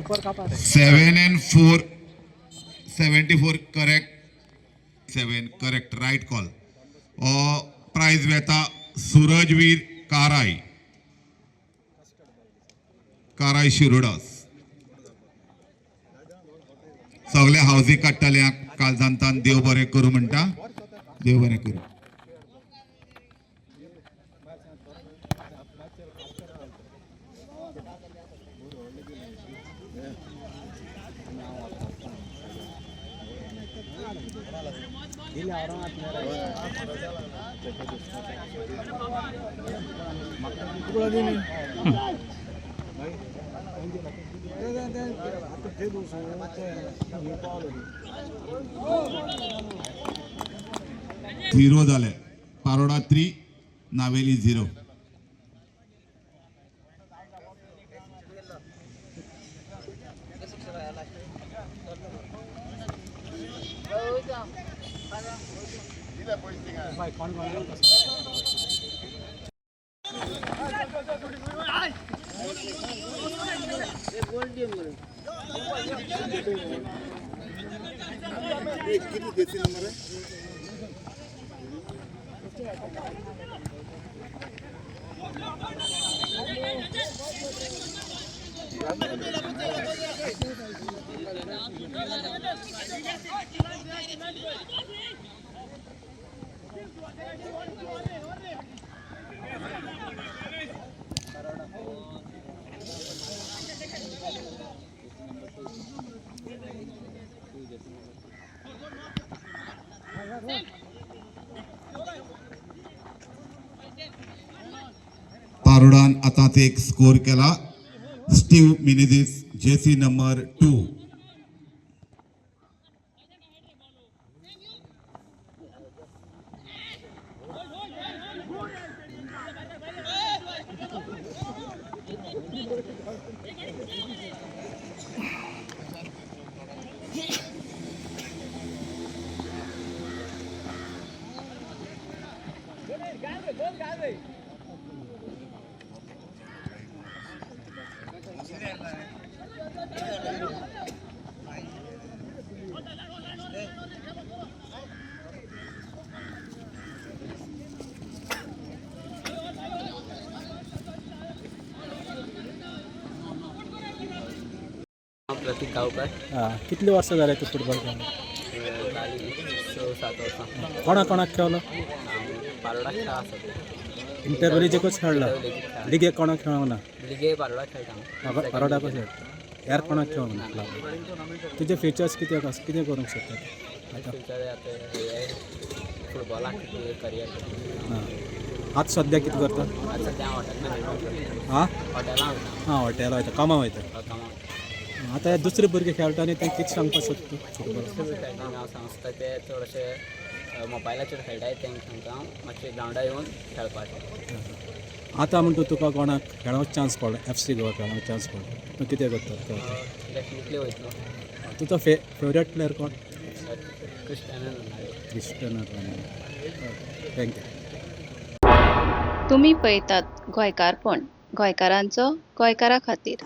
Super कापार. 7 and 4, 74 correct, 7 correct, right call. Prize वेता सूरजवीर काराय, काराय शिरोडास. सगळे हावजी काडटल्यांक काळजांतान देव बरें करूं म्हणटा, देव बरें करूं. झिरो झाले, पारोडा 3, नावेली 0. पारोडान आतांच एक स्कोर केला. Steve Menezes, jersey number 2. Pratik Gaonkar. कितली वर्सां जाली तूं फुटबॉल खेळून? जाली 6-7 वर्सां. कोणा कोणाक खेळलो? पारोडा खेळ आसा. इंटर विलेजीकूच खेळ्ळा? लिगेक कोणाक खेळोंक ना? लिगे पारोडा खेळटा. पारोडाकूच खेळटा, हेर कोणाक खेळोंक ना क्लब. तुजे फ्युचर्स कितें आसा, कितें करूंक सोदता तूं आतां? फ्युचर आतां हे फुटबॉलाक करियर. हां, आतां सद्या कितें करता? आतां सद्या हांव हॉटेल मॅनेजमेंट. आं? हॉटेलां वयता. आं, हॉटेला वयता, कामां वयता. कामां. आतां हे दुसरे भुरगे खेळटा आनी ते कितें सांगपाक सोदता तूं फुटबॉल? दुसरे खेळटा हांव सांगता ते चडशे मोबायलाचेर खेळटाय, तेंकां सांगता हांव मातशें ग्रावंडार येवन खेळपाचें. आतां म्हणटा तुका कोणाक खेळोंक चान्स पडलो, एफसी गोवा खेळोंक चान्स पडलो, तूं कितें करता? डेफिनेटली वयतलो. तुजो फेवरेट प्लेयर कोण? Cristiano Ronaldo. Cristiano Ronaldo. Thank you. तुमी पळयतात गोंयकारपण, गोंयकारांचो गोंयकारा खातीर.